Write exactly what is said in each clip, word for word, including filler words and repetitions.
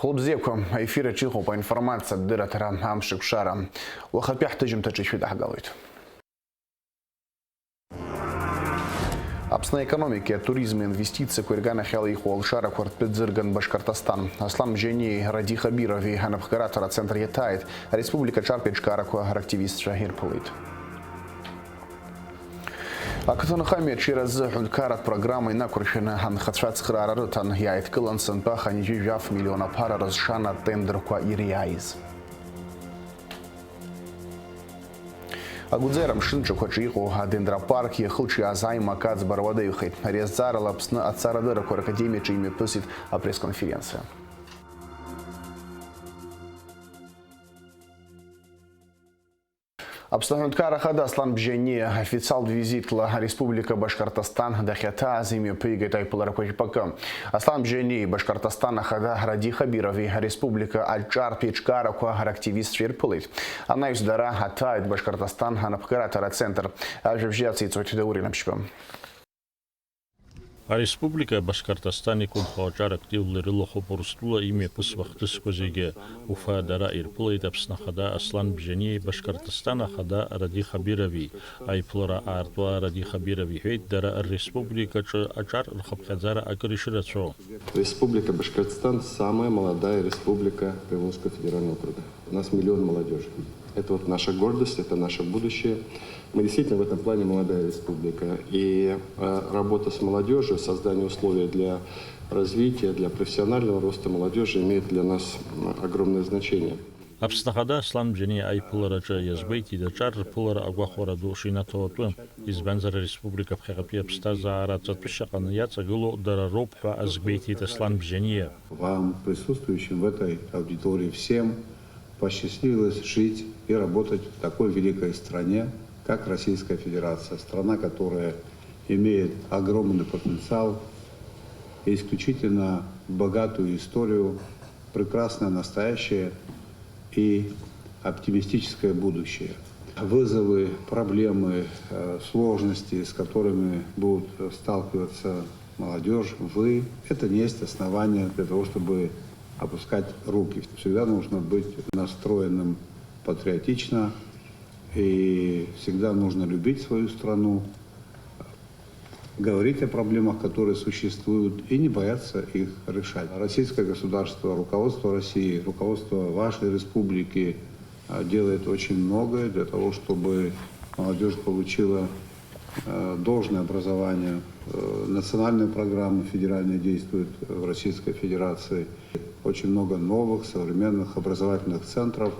Хәылбзиақәа, аефир аҿы иҟоуп аинформациатә дырраҭара амшеикәшара. Уахатәи ҳҭыжьымҭаҿы ишәыдаҳгалоит. Аԥсны аекономикеи атуризми аинвестициақәеи рганахьала иҟоу алшарақәа ртәы ӡырган Башкортостан. Аслан Бжьаниеи Радих Хабирови анапхгараҭара ацентр иаҭааит ареспублика аҿартә еиҿкаарақәа рактивистцәа ирԥылеит. Ақыҭанхамҩа аҽеиразы аҳәынҭқарратә программа инақәыршәаны анхацәа ацхыраара рыҭан, иааидкылан сынтәа хынҩажәи жәаф миллион аԥара рызшан атендерқәа ириааиз. Агәӡера амшынҿықәаҿы иҟоу адендропарк иахылҿиааз аимак аӡбара уадаҩхеит. Ари азҵаарала Аԥсны аҭҵаарадыррақәа ракадемиаҿы имҩаԥысит апресс-конференциа. Аԥсны аҳәынҭқарра ахада Аслан Бжьаниа официалтә визитла Ареспублика Башкортостан дахьаҭааз имҩаԥигеит аиԥыларақәа жәпакы. Аслан Бжьаниеи Башкортостан ахада Радих Хабирови ареспублика аҿартә еиҿкаарақәа рактивистцәа ирԥылеит. Анаҩс дара аҭааит Башкортостан анапхгараҭара ацентр. Ажәабжь ациҵоит Даур Инамшьба. Ареспублика Башкортостан иқәынхо аҿар активла ирылахәуп Урыстәыла имҩаԥысуа ахҭысқәа зегьы. Уфа дара ирԥылеит Аԥсны Ахада Аслан Бжьаниеи Башкортостан Ахада Радих Хабирови. Аиԥылара аартуа Радих Хабиров иҳәеит, дара рреспубликаҿы аҿар рхыԥхьаӡара акыр ишырацәоу. Республика Башкортостан — самая молодая республика Приволжского федерального округа. У нас миллион молодёжи. Это вот наша гордость, это наше будущее. Мы действительно в этом плане молодая республика. И, э, работа с молодёжью, создание условий для развития, для профессионального роста молодёжи имеет для нас, м, огромное значение. Аԥсны Ахада Аслан Бжьаниа аиԥылараҿы иазгәеиҭеит аҿар рԥылара агәахәара ду шинаҭо атәы. Избанзар, ареспублика ԥхьаҟатәи аԥсҭазаара аҵатәышьаҟны иаҵагылоу дара роуп ҳәа азгәеиҭеит Аслан Бжьаниа. Вам, присутствующим в этой аудитории, всем посчастливилось жить и работать в такой великой стране, как Российская Федерация. Страна, которая имеет огромный потенциал, исключительно богатую историю, прекрасное настоящее и оптимистическое будущее. Вызовы, проблемы, э, сложности, с которыми будут сталкиваться молодёжь, вы, это не есть основание для того, чтобы опускать руки. Всегда нужно быть настроенным патриотично, и всегда нужно любить свою страну, говорить о проблемах, которые существуют, и не бояться их решать. Российское государство, руководство России, руководство вашей республики, а, делает очень многое для того, чтобы молодёжь получила, э, должное образование. Э, национальные программы федеральные действуют в Российской Федерации. Очень много новых, современных образовательных центров.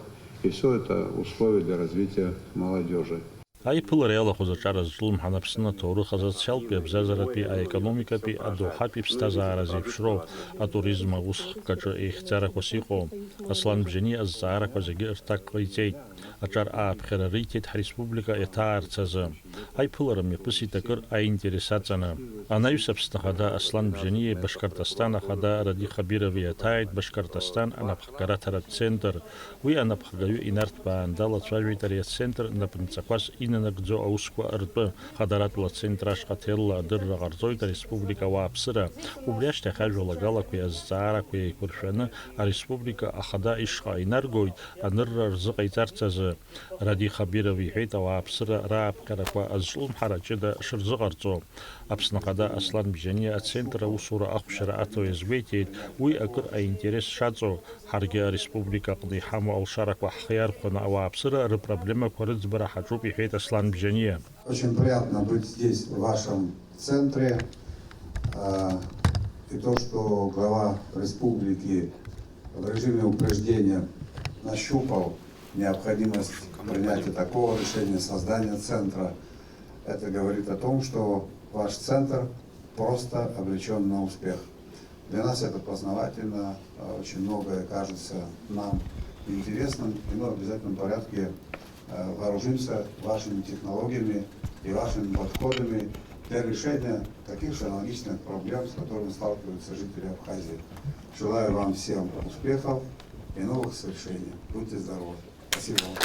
И всё это условия для развития молодёжи. Аиԥылара иалахәыз аҿар азҿлымҳан Аԥсны аҭоурых, асоциалтәи, абзазаратәи, аекономикатәи, адоуҳатәи ԥсҭазаара зеиԥшроу, атуризм аусхкаҿы еихьӡарақәас иҟоу. Аслан Бжьаниа азҵаарақәа зегьы рҭак ҟаиҵеит. Аҿар ааԥхьара риҭеит ҳреспублика иаҭаарц азы. Аиԥылара мҩаԥысит акыр аинтерес аҵаны. Анаҩс Аԥсны Ахада Аслан Бжьаниеи Башкортостан Ахада Радих Хабирови иаҭааит Башкортостан анапхгараҭаратә центр. Уи анапхгаҩы инарҭбаан далацәажәеит ари ацентр напынҵақәас инанагӡо аусқәа ртәы. Хадаратәла ацентр ашҟа ҭелла адырра ҟарҵоит ареспублика ауааԥсыра. Убри ашьҭахь ажәалагалақәеи азҵаарақәеи еиқәыршәаны ареспублика Ахада ишҟа инаргоит анырра рзыҟаиҵарц азы. Радих Хабиров иҳәеит ауааԥсыра рааԥҟьарақәа азҿлымҳара ҷыда шырзыҟарҵо. Аԥсны Ахада Аслан Бжьаниа ацентр аусура ахәшьара аҭо иазгәеиҭеит, уи акыр аинтерес шаҵоу. Ҳаргьы ареспублика аҟны иҳамоу алшарақәа ҳхы иархәаны ауааԥсыра рыпроблемақәа рыӡбара ҳаҿуп, иҳәеит Аслан Бжьаниа. Очень приятно быть здесь, в вашем центре. А, и то, что глава республики в режиме упреждения нащупал необходимость принятия такого решения, создания центра, это говорит о том, что ваш центр просто обречён на успех. Для нас это познавательно, а, очень многое кажется нам интересным, и мы в обязательном порядке, а, вооружимся вашими технологиями и вашими подходами для решения таких же аналогичных проблем, с которыми сталкиваются жители Абхазии. Желаю вам всем успехов и новых свершений. Будьте здоровы. Спасибо вам.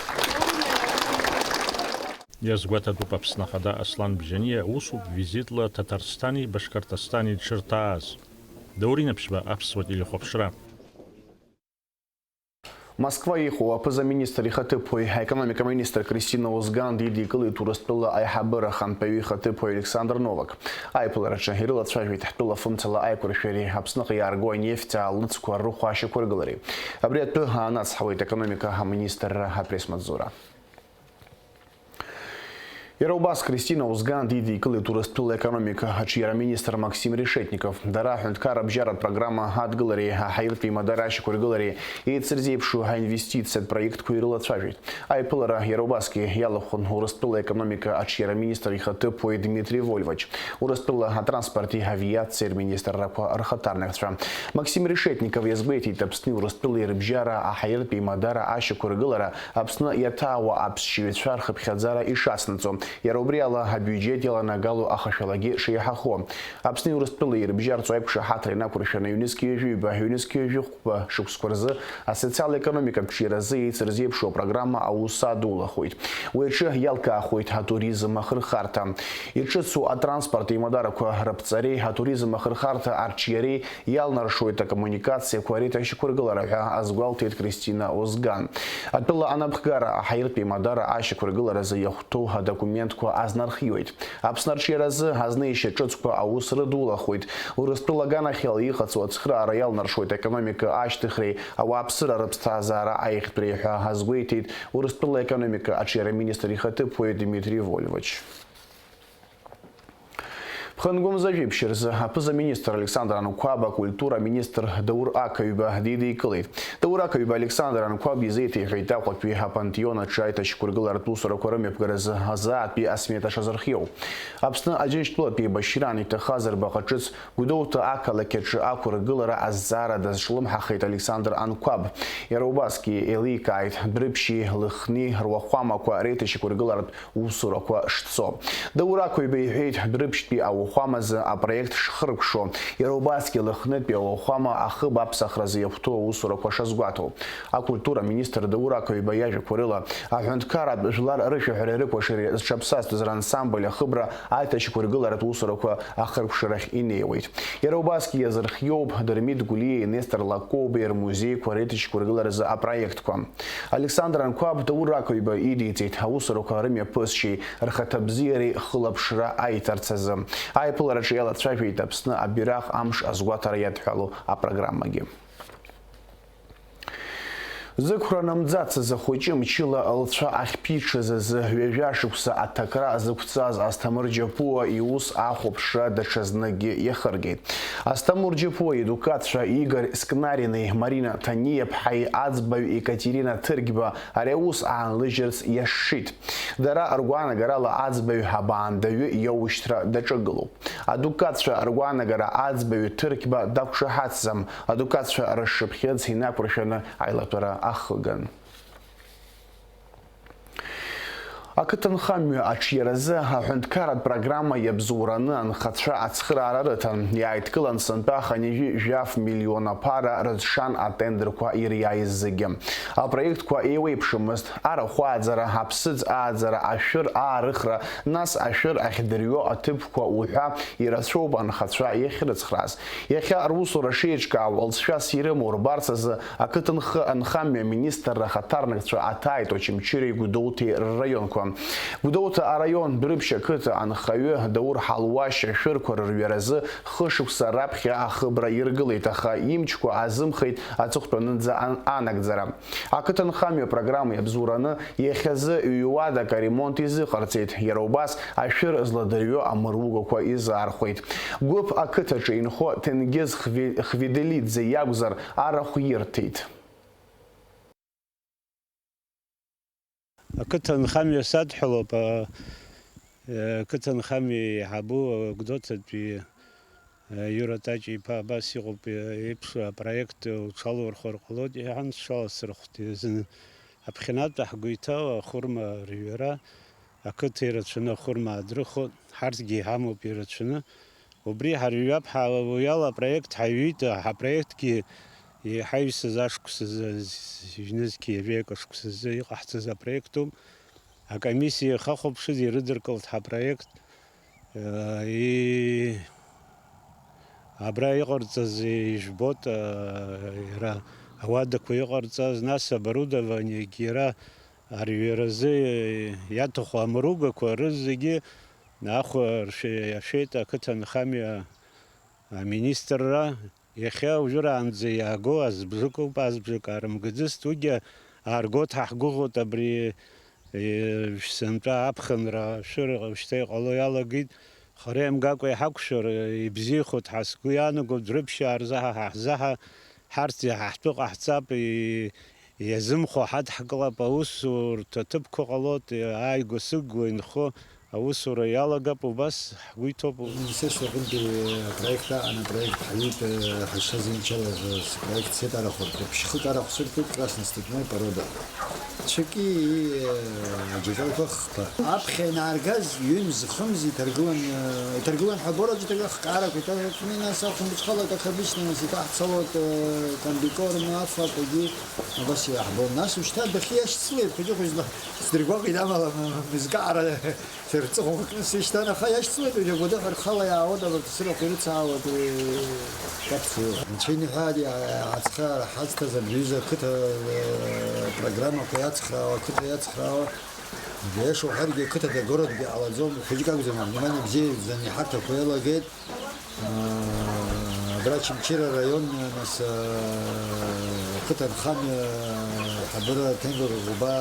Иазгәаҭатәуп Аԥсны Ахада Аслан Бжьаниа усутә визитла Ҭаҭарсҭани Башқырҭыстани дшырҭааз. Даур Инаԥшьба, Аԥсуа телехәаԥшра. Москва иҟоу аԥыза-министр ихаҭыԥуаҩ, аекономика министр Кристина Озган дидикылеит Урыстәыла аиҳабыра хантәаҩы ихаҭыԥуаҩ Александр Новак. Аиԥылараҿы ирылацәажәеит ҳтәыла фымцала аиқәыршәареи Аԥсныҟа иаарго анефти аалнытцқәа рыхәа ашьақәыргылареи. Абри атәы аанацҳауеит аекономика аминистрра апресс-маҵзура. Иара убас Кристина Озган дидикылеит Урыстәыла аекономика аҿиара министр Максим Решетников. Дара аҳәынҭқарра абжьаратә программа адгылареи аҳаиртәи имадара ашьақәыргылареи еицырзеиԥшу аинвестициатә проектқәа ирылацәажәеит. Аиԥылара иара убасгьы иалахәын Урыстәыла аекономика аҿиара министр ихаҭыԥуаҩ Дмитрий Вольвач, Урыстәыла атранспорти авиациеи рминистррақәа рхаҭарнакцәа. Максим Решетников иазгәеиҭеит Аԥсни Урыстәылеи рыбжьара аҳаиртәи имадара ашьақәыргылара Аԥсны иаҭаауа аԥсшьаҩцәа рхыԥхьаӡара ишацнаҵо, иара убри ала абиуџьет иаланагало ахашәалагьы шеиҳахо. Аԥсни Урыстәылеи ирыбжьарҵо аиқәшаҳаҭра инақәыршәаны ҩнызқьи ҩажәи ҩба, ҩнызқьи ҩажәи хәба шықәсқәа рзы асоциал-економикатә ҿиаразы еицырзеиԥшу апрограмма аус адулахоит. Уи аҿы иалкаахоит атуризм ахырхарҭа. Иҿыцу атранспорт имадарақәа рыԥҵареи атуризм ахырхарҭа арҿиареи иалнаршоит акоммуникациақәа реиҭашьақәыргылара ҳәа азгәалҭеит Кристина Озган. Атәыла анапхгара аҳаиртәи мадара ашьақәыргыларазы иахәҭоу адокументқәа азнархиоит. Аԥсны арҿиаразы азнеишьа ҿыцқәа аус рыдулахоит. Урыстәыла аганахьала иҟаҵоу ацхыраара иалнаршоит аекономика ашьҭыхреи ауааԥсыра рыԥсҭазаара аиӷьтәреи ҳәа азгәеиҭеит Урыстәыла аекономика аҿиара министр ихаҭыԥуаҩ Дмитрий Вольвач. Ԥхынгәымза жәибжь рзы аԥыза-министр Александр Анқәаб акультура министр Даур Ақаҩба дидикылеит. Даур Ақаҩба Александр Анқәаб изеиҭеиҳәеит Аҟәатәи апантеон аҿы аиҭашьақәыргыларатә усурақәа рымҩаԥгаразы азаатәи асмета шазырхиоу. Аԥсны Аџьынџьтәылатәи еибашьраан иҭахаз рбаҟа ҿыц Гәдоуҭа ақалақь аҿы ақәыргылара азҵаара дазҿлымҳахеит Александр Анқәаб. Иара убасгьы еиликааит Дәрыԥшьи Лыхни руахәамақәа реиҭашьақәыргыларатә усурақәа шцо. Даур Ақаҩба иҳәеит Дәрыԥшьтәи ауахәамазы апроект шхыркәшо, иара убасгьы Лыхнытәи ауахәама ахыб аԥсахразы иахәҭоу аусурақәа шазгәаҭоу. Акультура министр Даур Ақаҩба иажәақәа рыла, аҳәынҭқарратә жәлар рышәаҳәареи рыкәашареи зҽаԥсазтәыз рансамбль ахыбра аиҭашьақәыргыларатә усурақәа ахыркәшарахь инеиуеит. Иара убасгьы иазырхиоуп Дырмит Гәлиеи Нестор Лакоубеи рмузеиқәа реиҭашьақәыргыларазы апроектқәа. Александр Анқәаб Даур Ақаҩба идиҵеит аусурақәа рымҩаԥысшьеи рхаҭабзиареи хылаԥшра аиҭарц азы. Аиԥылараҿы иалацәажәеит Аԥсны абираҟ амш азгәаҭара иадҳәалоу апрограммагьы. Зықәра намӡацыз ахәыҷы мчыла лцәа ахьԥиҽыз азы ҩажәа шықәса аҭакра зықәҵаз Асҭамыр Џьапуа иус ахәаԥшра даҽазныкгьы иахыргеит. Асҭамыр Џьапуа идукатцәа Игорь Скнарини, Марина Ҭаниаԥҳаи аӡбаҩ Екатерина Ҭырқьба ари аус аанлыжьырц иашшит. Дара ргәаанагарала аӡбаҩ абаандаҩы иоушьҭра даҿагылоуп. Адукатцәа ргәаанагара аӡбаҩ Ҭырқьба дақәшаҳаҭӡам, адукатцәа рышшыԥхьыӡ инақәыршәаны аилатәара ахыган. Ақыҭанхамҩа аҿиаразы аҳәынҭқарратә программа иабзоураны анхацәа ацхыраара рыҭан, иааидкылан сынтәа хынҩажәи жәаф миллион аԥара рыӡшан атендерқәа ириааиз зегьы. Апроектқәа еиуеиԥшымызт, арахә ааӡара, аԥсыӡ ааӡара, ашәыр аарыхра, нас ашәыр ахьдырҩо аҭыԥқәа уҳәа ирацәоуп анхацәа иахьрыцхрааз. Иахьа русура шеиҿкаау лҵшәас ирымоу рбарц азы ақыҭанхамҩа аминистрра ахаҭарнакцәа аҭааит Очамчыреи Гәдоуҭеи рраионқәа. Гәдоуҭа араион Дәрыԥшь ақыҭа анхаҩы Даур Ҳалуашь ашәырқәа рырҩаразы хышықәса раԥхьа ахыбра иргылеит, аха имчқәа азымхеит аҵыхәтәанынӡа ан-, анагӡара. Ақыҭанхамҩа программа иабзоураны иахьазы ҩ-уадак аремонт изыҟарҵеит, иара убас ашәыр зладырҩо амыругақәа изаархәеит. Гәыԥ ақыҭаҿы инхо Ҭенгиз Хви-, Хвиделиӡе иакәзар, арахә ирҭеит. Ақыҭанхамҩа садҳәалоуп, а, ақыҭанхамҩа еиҳабу, а, Гәдоуҭатәи Иура Таҷ-иԥа абас иҟоуп, еиԥш апроект уҽалурхәыр ҟалоит, иҳәан, сҽаласырхәт. Изын аԥхьанатә ҳгәы иҭоу ахәырма рҩара, ақыҭа ирацәаны ахәырма аадрыхуеит, ҳарҭгьы иҳамоуп ирацәаны. Убри ҳарҩап, ҳа-, уи ала апроект ҳаҩит, ҳапроектгьы иҳаҩсыз ашықәсазы, зынызқьи ҩажәаҩык ашықәсазы иҟаҳҵаз апроектуп. Акомиссиа иахьахәаԥшыз ирыдыркылт ҳапроект. Э, и-, абра иҟарҵаз ижәбоит, э, иара ауадақәа иҟарҵаз, нас оборудованиагьы иара арҩаразы иаҭаху амругақәа рызегьы ахәаршәа иашәеит ақыҭанхамҩа аминистрра. Иахьа уажәраанӡа иааго азбжакоуп, азбжак аарымгаӡацт, уигьы ааргоит, ҳа ҳгәыӷуеит абри, е, сынтәа аԥхынра ашәыра шьҭа иҟало иалагеит. Хара имгакәа иҳақәшәар, е, ибзиахоит ҳәа сгәы иаанагоит, дрыԥшьаа рзаҳа, ҳа ҳзаҳа, ҳарҭ иаҳа ҳтәы ҟаҳҵап, е, иазымхо ҳадҳкылап, аусурҭа ҭыԥқәа ҟалоит, е, ааигәа-сыгәгәа инхо аусура иалагап, убас ҳгәы иҭоуп. Министерство аҟынтәи апроект аҟан, апроект ҳаҩит, ҳашьа зынчала спроект сеит арахә ртәы, ԥшьхык арахә сырҭеит, красностепной порода. Цәаки, аџьабаҩқәа хԥа. Аԥхьа инааргаз ҩымз, хымз иҭаргылан, иҭаргылан ҳәа абоураҿы ҭакы ахкаарақәа иҭаркны, нас ахәымбыҽхалак, как обычно, нас иҭаҳцалоит, комбикорм, афатәгьы, абас иаҳбон. Нас ушьҭа адәахьы иашьцылеит, хәыҷы-хәыҷла, сдыргәаҟит амала, мызкаара. Сырҵыхәа кны сышьҭан, аха иашьцылеит уажәы агәадыҳәа рхала иаауеит, абарҭ асырақәа ирыцаауеит, уи каԥсуа. Анцәа иныҳәааит, иа-, ацхыраара ҳазҭаз абри аҩыза ақыҭа, э, программақәа иацхраауа, ақыҭа иацхраауа. Иашоу ҳәаргьы, ақыҭада, городгьы ҟалаӡом, хәыҷык акәзар, внимание бзиа иаӡаны иҳарҭақәа еилагеит. Абра Очамчыра араион, нас, ақыҭанхамҩа аиҳабыра Ҭемыр Ӷәба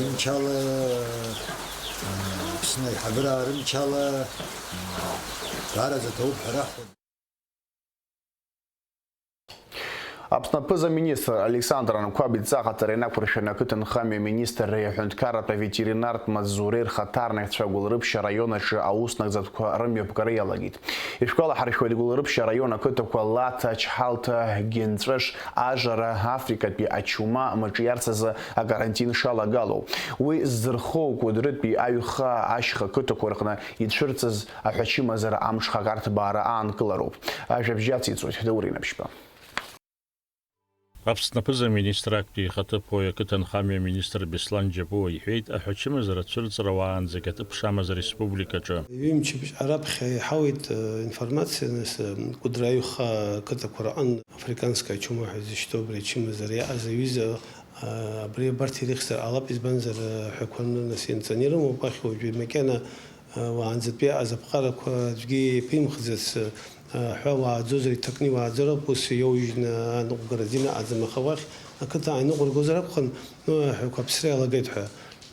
имчала, Аԥсны аиҳабыра аарымчала, даараӡа ҭоуп ҳәа раҳҳәоит. Аԥсны аԥыза-министр Александр Анқәаб идҵа ахаҵара инақәыршәаны ақыҭанхамҩа аминистрреи аҳәынҭқарратә аветеринартә маҵзуреи рхаҭарнакцәа Гәылрыԥшь араион аҿы аус нагӡатәқәа рымҩаԥгара иалагеит. Ишәгәалаҳаршәоит, Гәылрыԥшь араион ақыҭақәа Лаҭа, Чҳалҭа, Генҵәыш, Ажара, Африкатәи ачума мҿиарц азы акарантин шалагало. Уи зырхоу Кәыдрытәи Аҩхаа ашьха қыҭақәа рҟны ицәырҵыз аҳәачымазара амҽхак арҭбаара аанкылароуп. Ажәабжь ациҵоит Даур Инаԥшьба. Аԥсны аԥыза-министр актәи ихаҭыԥуаҩ, ақыҭанхамҩа аминистр Беслан Џьапуа иҳәеит, аҳәачымазара цәырҵра уаанӡагь аҭыԥ шамаз ареспубликаҿы. Ҩымчыбжь раԥхьа иҳауеит, э, информациа, нас, э, Кәыдры аҩхаа ақыҭақәа рҟын африканская чума ҳәа изышьҭоу абри ачымазара иааз аҩыза, э, абри абарҭ ирыхьзар ҟалап, избанзар, э, аҳәақәа рны, нас, ианҵаны ирымоуп, уахь уажәы макьана Уаанӡатәи аҟаз аԥҟарақәа аӡәгьы иаԥимхӡац ҳәа уааӡозар, иҭакны иуааӡароуп, ус иоужьны аныҟәгара азин аҟаӡам, аха уахь ақыҭа ааиныҟәыргозар акәхон, ну, аҳәақәа аԥсра иалагеит ҳәа.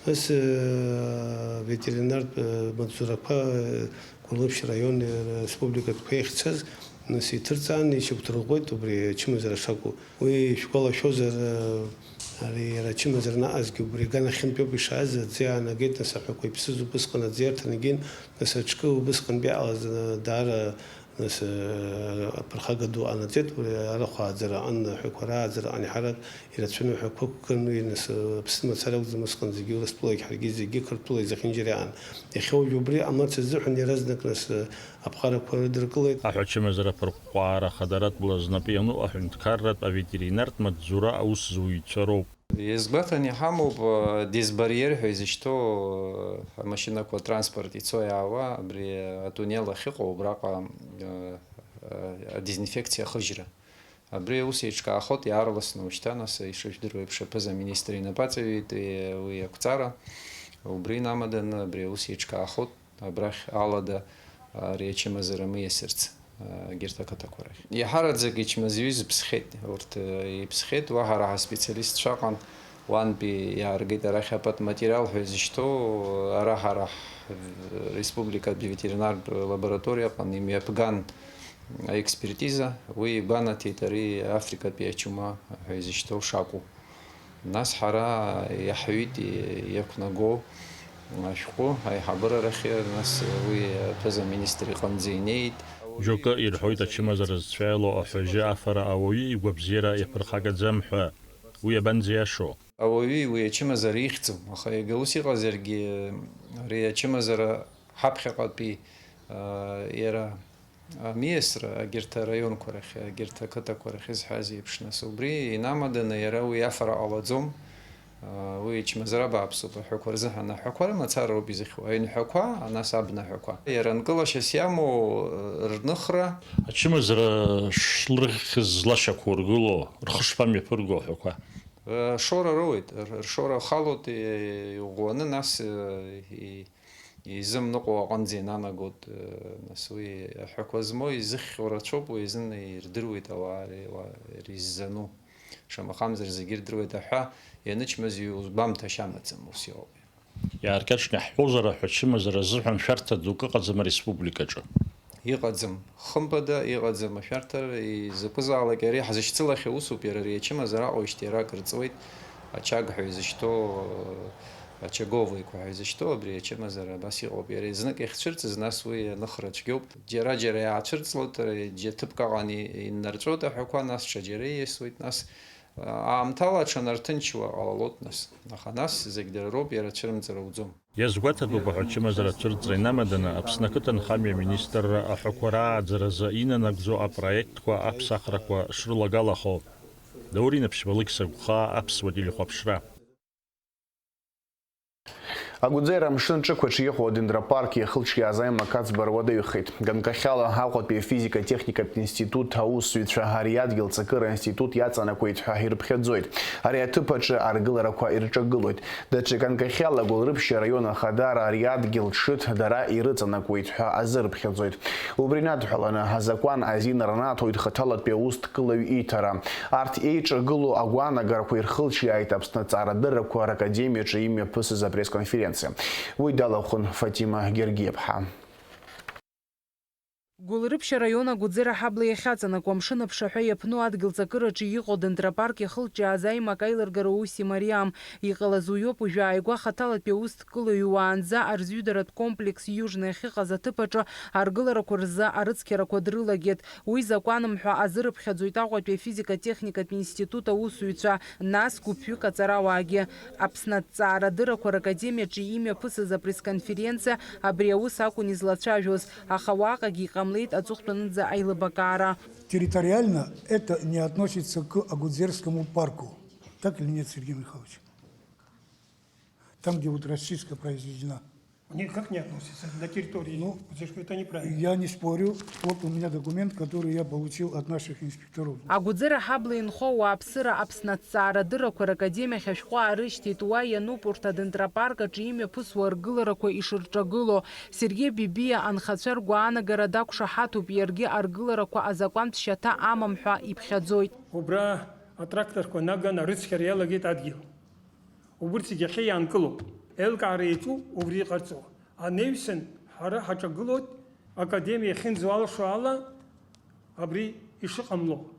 Нас, э, ветеринартә, э, маҵзурақәа, э, Гәылрыԥшь раион, э, республикатәқәа иахьцаз, нас иҭырҵаан, ишьақәдырӷәӷәеит убри ачымазара шакәу. Уи шәгәалашәозар, э, ари иара ачымазара наҟазгьы убри аганахьынтәи ауп ишааз, аӡы иаанагеит, нас аҳәақәа иԥсыз убысҟан аӡы иарҭанагеит, нас аҿкы убысҟантәи иҟалаз, э, даара, нас, э, аԥырхага ду ҟанаҵеит, убри арахә ааӡара аҟан, аҳәақәа рааӡара аҟан иҳарак ирацәаны аҳәақәа ықәган, уи, нас, э, Аԥсны мацара акәӡам, усҟан зегьы Урыстәылагь ҳаргьы зегьы Қырҭтәылеи зехьынџьари аҟан. Иахьа уажә убри амаҵ азыҳәан иаразнак, нас, э, аԥҟарақәа рыдыркылеит. Аҳәачымазара аԥырҟәҟәаара хадаратәла знапы иану аҳәынҭқарратә аветеринартә маҵзура аусзуҩцәа роуп. Иазгәаҭаны иҳамоуп, э, дезбарьер ҳәа изышьҭоу, э, амашьынақәа, атранспорт ицо-иаауа, абри атунел ахьыҟоу, убраҟа, э, э, адезинфекциа ахыжьра. Абри аус еиҿкаахоит иаарласны уажәшьҭа, нас, ишыжәдыруа еиԥш, аԥыза-министр инапы аҵаҩит, уи, уи ақәҵара. Убри инамаданы абри аус еиҿкаахоит. Абрахь алада, ари ачымазара миасырц, а, егьырҭ ақыҭақәа рахь. Иаҳараӡак ичмазаҩыз ԥсхьеит, урҭ, а, иԥсхьеит, уа ҳара ҳаспециалистцәа ыҟан, уантәи иааргеит арахь апатматериал ҳәа изышьҭоу, ара ҳара ҳ-, республикатә ветеринартә лабораториаҟны имҩаԥган аекспертиза, уи игәанаҭеит ари африкатәи ачума ҳәа изышьҭоу шакәу. Нас ҳара иаҳҳәеит иақәнаго ашәҟәы аиҳабыра рахь, нас уи аԥыза-министр иҟынӡа инеит. Џьоукы ирҳәоит, ачымазара зцәа иалоу аҳәажьы афара ауаҩы игәабзиара иаԥырхагаӡам ҳәа. Уи абанӡиашоу? Ауаҩы уи ачымазара ихьӡом, аха иага ус иҟазаргьы, ари ачымазара ҳаԥхьаҟатәи, а, иара Амиасра, егьырҭ араионқәа рахь, егьырҭ ақыҭақәа рахь изҳәаз еиԥш, нас, убри инамаданы иара уи афара ҟалаӡом, Уи ачмазара бааԥсуп аҳәақәа рзыҳәан. Аҳәақәа рымацара роуп изыхьуа, аҩнҳәақәа, нас абнаҳәақәа. Иара нкылашьас иамоу рныхра. Ачымазара шрыхьыз злашьақәургыло, рхы шԥамҩаԥырго аҳәақәа? Шора роуеит, р-, ршора халоит, иӷәӷәаны, нас, и-, изымныҟәо аҟынӡа инанагоит, нас уи аҳәақәа змоу изыхьхьоу рацәоуп, уи азын ирдыруеит ауаа ри-, уа-, ириззану. Шамахамзар, зегьы ирдыруеит аҳәа, ианычмазаҩу гәамҭашьа амаӡам, ус иҟоуп. Иааркьаҿны иаҳҳәозар, аҳәа ачымазара азыҳәан шәарҭа дук ыҟаӡам ареспубликаҿы? Иҟаӡам. Хымԥада, иҟаӡам ашәарҭара, изакәызаалак иара иаҳзышьцылахьоу усуп, иара ари ачымазара аҟоижьҭеи ара акыр ҵуеит, ачагҳәа изышьҭоу, ачаговыйқәа ҳәа изышьҭоу абри ачымазара абас иҟоуп, иара знык иахьцәырҵыз, нас уи аныхра цәгьоуп, џьара-џьара иаацәырҵлоит, ара џьа ҭыԥк аҟан и-, иннарҵәоит аҳәақәа, нас ҽаџьара ииасуеит, нас, аамҭала аҽанарҭынчуа ҟалалоит, нас, аха нас зегь дара роуп, иара ацәырымҵра уӡом. Иазгәаҭатәуп аҳәа ачымазара ацәырҵра инамаданы Аԥсны ақыҭанхамҩа аминистрра аҳәақәа рааӡаразы инанагӡо апроектқәа аԥсахрақәа шрылагалахо. Даур Инаԥшьба, Лықьса Гәхаа, Аԥсуа телехәаԥшра. Агәӡера амшын ҿықәаҿы иҟоу адендропарк иахылҿиааз аимак аӡбара уадаҩхеит. Ганкахьала Аҟәатәи афизика-техникатә институт аусзуҩцәа ари адгьыл ҵакыра аинститут иаҵанакуеит ҳәа ирыԥхьаӡоит. Ари аҭыԥ аҿы аргыларақәа ирҿагылоит. Даҽа ганкахьала Гәылрыԥшь араион ахадара ари адгьыл ҽыҭ дара ирыҵанакуеит ҳәа азы рыԥхьаӡоит. Убри инадҳәаланы, азакәан азин рнаҭоит хаҭалатәи аусҭкылаҩ иҭара. Арҭ еиҿагылоу агәаанагарақәа ирхылҿиааит Аԥсны аҭҵаарадыррақәа ракадемиаҿы имҩаԥысыз апресс-конференциа. Уи далахәын Фатима Гергиаԥҳа. Гәылрыԥшь араион Агәӡера аҳабла иахьаҵанакуа амшын аԥшаҳәа иаԥну адгьыл ҵакыраҿы иҟоу адендропарк иахылҿиааз аимак аилыргара ус имариам. Иҟалаз уиоуп, уажәы ааигәа хаҭалатәи аусҭкылаҩ уаанӡа арзҩыдаратә комплекс Иужна иахьыҟаз аҭыԥ аҿы аргыларақәа рзы арыцқьарақәа дрылагеит. Уи закәанымҳәа азы рыԥхьаӡоит Аҟәатәи афизика-техникатә институт аусзуҩцәа, нас гәыԥҩык аҵарауаагьы. Аԥсны аҭҵаарадыррақәа ракадемиаҿы имҩаԥысыз апресс-конференциа абри аус акәын излацәажәоз, аха уаҟагьы иҟамлеит аҵыхәтәанынӡа аилыбакаара. Территориально это не относится к Агудзерскому парку. Так или нет, Сергей Михайлович? Там, где вот расчистка произведена. Никак не относится на территории. Ну, потому что это неправильно. Я не спорю. Вот у меня документ, который я получил от наших инспекторов. Агәӡера аҳабла инхо ауааԥсыра Аԥсны аҭҵаарадыррақәа ракадемиахь ашәҟәы аарышьҭит, уа иануп урҭ адендропарк аҿы имҩаԥысуа аргыларақәа ишырҿагыло. Сергеи Бибиа анхацәа ргәаанагара дақәшаҳаҭуп, иаргьы аргыларақәа азакәантә шьаҭа амам ҳәа иԥхьаӡоит. Убра атракторқәа наганы арыцқьара иалагеит адгьыл. Убырҭ зегьы иахьа иаанкылоуп. Еилкаара иаҿуп убри иҟарҵо. Анаҩсан ҳара ҳаҿагылоит академиа иахьынӡоалшо ала абри ишыҟамло.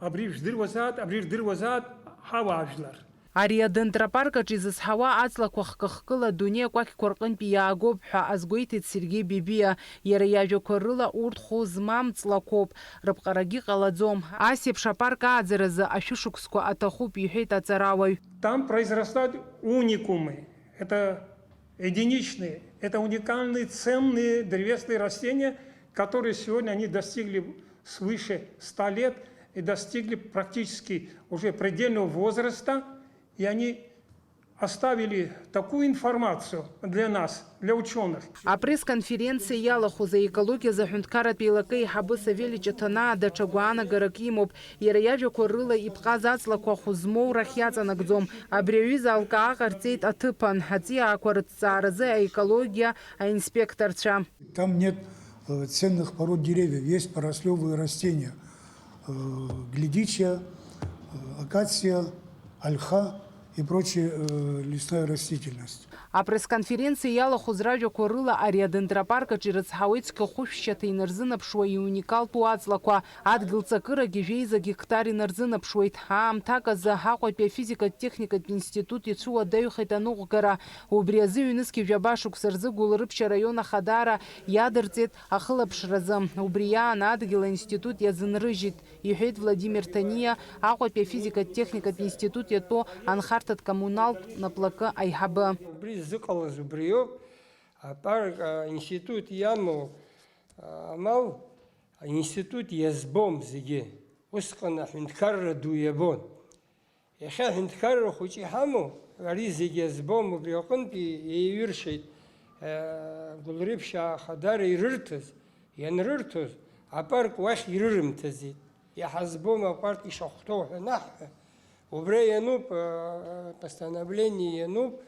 Абри жәдыруазаат, абри рдыруазаат ҳауаажәлар. Ари адендропарк аҿы изызҳауа аҵлақәа хкы-хкыла адунеи акәакьқәа рҟынтәи иаагоуп ҳәа азгәеиҭеит Сергеи Бибиа. Иара иажәақәа рыла урҭ хәы змам ҵлақәоуп, рыԥҟарагьы ҟалаӡом. Ас еиԥш апарк ааӡаразы ашәышықәсқәа аҭахуп, иҳәеит аҵарауаҩ. Там произрастают уникумы. Это единичные, это уникальные ценные древесные растения, которые сегодня они достигли свыше ста лет и достигли практически уже предельного возраста, и они оставили такую информацию для нас, для учёных. Апресс-конференциа иалахәыз аекологиазы аҳәынҭқарратә еилакы аиҳабы Савелий Ҷаҭанаа даҽа гәаанагарак имоуп. Иара иажәақәа рыла, иԥҟаз аҵлақәа хәы змоу рахь иаҵанакӡом. Абри аҩыза алкаа ҟарҵеит аҭыԥан, аҵиаақәа рыҭҵааразы аекологиа аинспекторцәа. Там нет, э, ценных пород деревьев, есть порослёвые растения, э, глядичия, э, акация, ольха и прочая, э, лесная растительность. Апресс-конференциа иалахәыз ражәақәа рыла, ари адендропарк аҿы ирыцҳауеит цқьа хәышә шьаҭа инарзынаԥшуа иуникалтәу аҵлақәа. Адгьыл ҵакырагьы жәеиза гектар инарзынаԥшуеит. Аамҭак азы Аҟәатәи афизикатә техникатә институт ицәуадаҩхеит аныҟәгара. Убри азы ҩнызқь жәаба шықәса рзы Гәылрыԥшь араион ахадара иадырҵеит ахылаԥшразы. Убри иаан адгьыл аинститут иазынрыжьит, иҳәеит Владимир Ҭаниа, Аҟәатәи афизикатә техникатә институт иатәу анхарҭатә коммуналтә наплакы аиҳабы. Убри ззыҟалаз убриоуп, апарк, а, институт иамоу, а, амал, аинститут иазбом зегьы. Усҟан аҳәынҭқарра ду иабон. Иахьа аҳәынҭқарра хәыҷы иҳамоу, Ари зегьы збом, убри аҟынтәи еиҩыршеит, э, Гәылрыԥшьаа Ахадара ирырҭаз, ианрырҭоз, апарк уахь ирырымҭаӡеит. Иҳазбом апарк ишахәҭоу ҳәа анаҳҳәа, убра иануп, э, постановление иануп,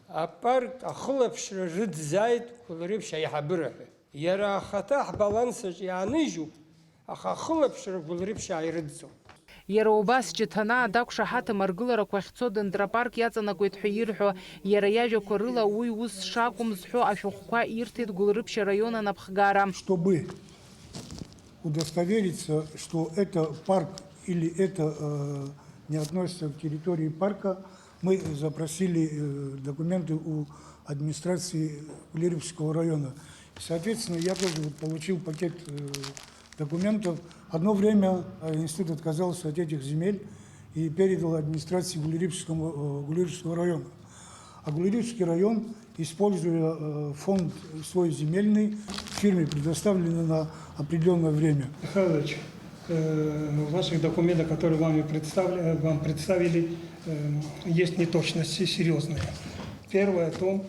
апарк ахылаԥшра рыӡӡааит Гәылрыԥшь аиҳабыра ҳәа. Иара ахаҭа ҳбаланс аҿы иааныжьуп, аха ахылаԥшра Гәылрыԥшь ааирыдҵом. Иара убас, Ҷыҭанаа дақәшаҳаҭым аргыларақәа ахьцо Дендропарк иаҵанакуеит ҳәа ирҳәо, иара иажәақәа рыла уи ус шакәым зҳәо ашәҟәқәа ирҭеит Гәылрыԥшь араион анапхгара. Чтобы удостовериться, что это парк или это, э, не относится к территории парка, мы запросили, э, документы у администрации Гулеревского района. И, соответственно, я тоже вот получил пакет, э, документов. Одно время, э, институт отказался от этих земель и передал администрации Гулеревскому, э, Гулеревского района. А Гулеревский район, используя, э, фонд свой земельный, фирме предоставлены на определённое время. Михайлович, э, в ваших документах, которые вами представле-, вам представили, э, есть неточности серьёзные. Первое о том,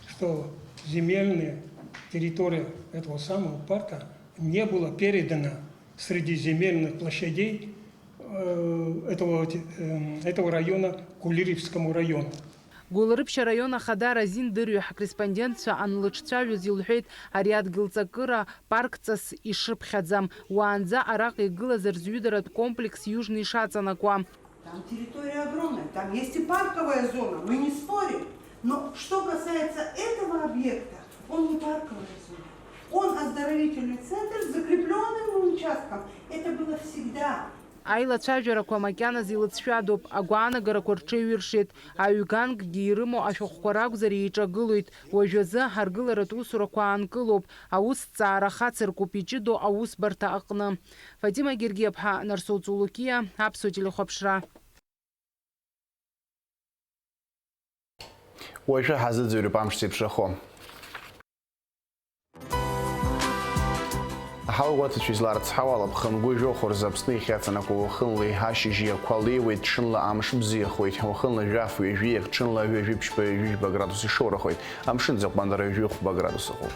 что земельная территория этого самого парка не была передана среди земельных площадей, э, этого, э, этого района Гулеревскому району. Гәылрыԥшь араион ахадара азин дырҩы ҳкорреспондентцәа анлыҿцәажәоз илҳәеит, ари адгьыл ҵакыра паркҵас ишыԥхьаӡам, уаанӡа араҟа игылаз рзҩыдаратә комплекс Южный ишаҵанакуа. Там территория огромная, там есть и парковая зона, мы не спорим. Но что касается этого объекта, он не парковая зона. Он оздоровительный центр с закреплённым участком. Это было всегда. Аилацәажәарақәа макьаназ илыҵшәадоуп, агәаанагарақәа рҽеиҩыршеит, аҩганкгьы ирымоу ашәҟәқәа ракәзар еиҿагылоит, уажәазы ҳаргыларатә усурақәа аанкылоуп, аусҭҵаара хацыркуп иҷыдоу аусбарҭа аҟны. Фатима Гергиаԥҳа, Нарсоу Цулукиа, Аԥсуа телехәаԥшра. Уажәы ҳазыӡырҩып амш зеиԥшрахо. Аҳауагәаҭацәа изларыцҳауа ала, ԥхынгәы жәохә рзы Аԥсны иахьаҵанакуа уахынлеи ашьыжьи ақәа леиуеит, ҽынла амш бзиахоит, уахынла жәаф ҩажәи, ҽынла ҩажәи ԥшьба, ҩажәи жәба градус ишоурахоит, амшын аӡы аҟәандара ҩажәи хәба градус ыҟоуп.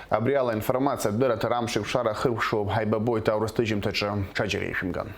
Абри ала аинформациатә дырраҭара амш еиқәшара ахыркәшоуп, ҳаибабоит аурыс ҭыжьымҭаҿы, ҽаџьара ишәымган.